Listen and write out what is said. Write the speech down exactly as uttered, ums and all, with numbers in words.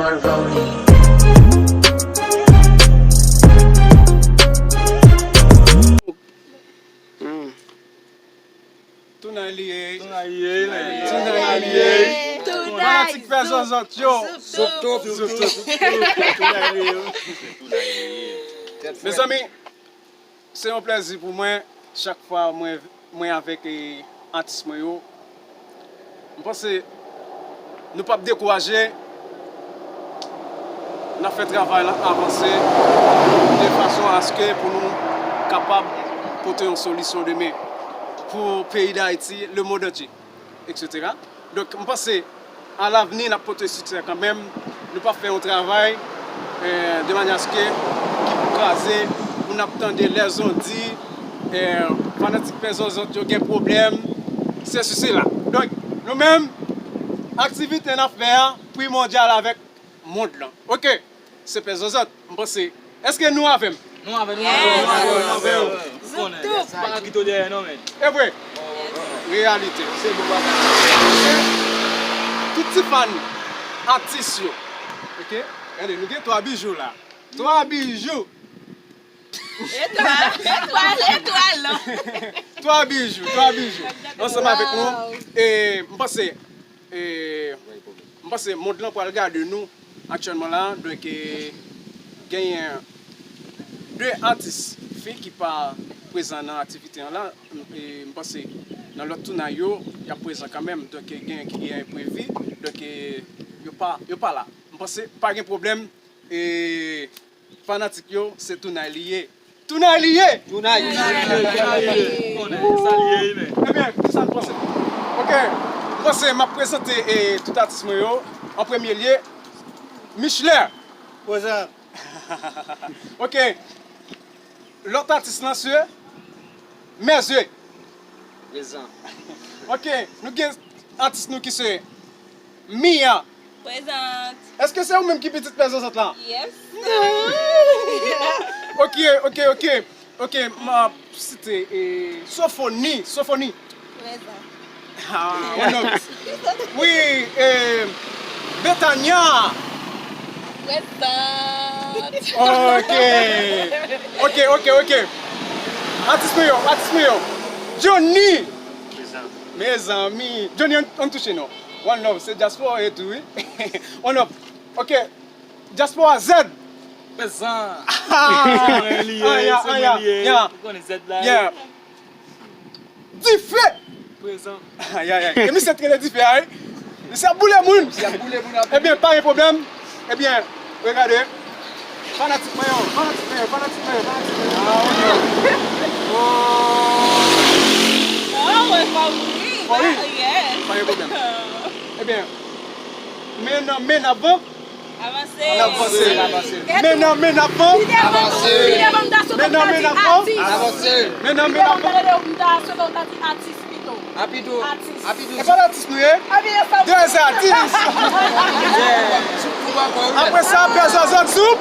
Tounay li ye. Tounay li ye, men. Tounay li ye. Fanatik pè zòzòt yo. Zòt tout. Zòt tout. Tounay li ye. Mezanmi, se yon plèzi pou mwen chak fwa mwen, mwen avèk, eh, atis mwen yo. M panse nou p ap dekouraje. N ap fè travay la avanse de fason aske pou nou kapab pote yon solisyon demen pou peyi Dayiti, le monde entier, et cetera. Donk, m panse, alavni, n ap pote siksè kanmenm. Nou p ap fè yon travay, eh, de manyè aske ki pou kraze, pou n ap tande lèzondi, eh, fanatik pè zòzòt yo gen pwoblèm, sesi sela. Donk, nou menm, aktivite n ap fè a, primòdyal avèk mond lan. Oke, se pè zòzòt, m panse. Èske nou avè m? Nou avè, nou avè, nou avè, nou avè. Ou konnen, pa ka kite w dèyè non, men. E vre. Reyalite. Se bon bagay. Tout ti fan atis yo. Oke? Gade, nou gen twa bijou la. Twa bijou. Etwal, etwal, etwal. Twa bijou, twa bijou. Ansanm avèk nou. E, m panse, e, m panse mond lan pral gade nou aktyèlman la. Donk, e, genyen de atis fi ki pa prezan nan aktivite an la. E, m panse nan lòt tounay yo, y ap prezan kanmenm. Donk, e, genyen ki gen enprevi. Donk, e, yo pa, yo pa la. M panse pa gen pwoblèm. E, fanatik yo, se tounay li ye. Tounay li ye! Tounay li ye! Tounay li ye! Konnen sa li ye, men. Ebyen, kisa n panse? Oke, m panse m ap prezante, e, tout atis mwen yo. An premye lye, Michelet. Prezan. Oke. Lòt atis lan se Mèzwe. Prezan. Oke, nou gen atis nou ki se Mia. Prezan. Èske se ou menm ki pitit pè zòzòt la? Yes. Oke, oke, oke. Oke, m ap site, e, Sofoni, Sofoni. Prezan. Ah, one love. Wi, e, Betania. Prezan. Oke. Oke, oke, oke. Atis mwen yo, atis mwen yo. Johnny. Prezan. Mezanmi. Johnny, ann, ann touche non. One love, se dyaspora e tou, wi. One love. Oke. Dyaspora Z. Prezan. Ah! Se mwen li ye, se mwen li ye. Ou konnen Z la. Yeah. Dife! Prezan. Ay, ay, ay. E misye t rele Dife a, wi. Misye ap boule moun. Misye ap boule moun ap. Ebyen, pa gen pwoblèm. Ebyen, regade. Fanatik mwen yo, fanatik mwen yo, fanatik mwen yo, fanatik mwen yo. Ah, ok. Oh. Oh, mwen pa mouri. Oh, wi. Yes. Pa gen pwoblèm. Ebyen, men nan men n ap van. Avanse. N ap vanse. Men nan men n ap van. Avanse. Men nan men n ap van. Avanse. Men nan men n ap van. Apido. Apido. E pa atis nou ye? Des artistes. Apre sa, pè zòzòt sou.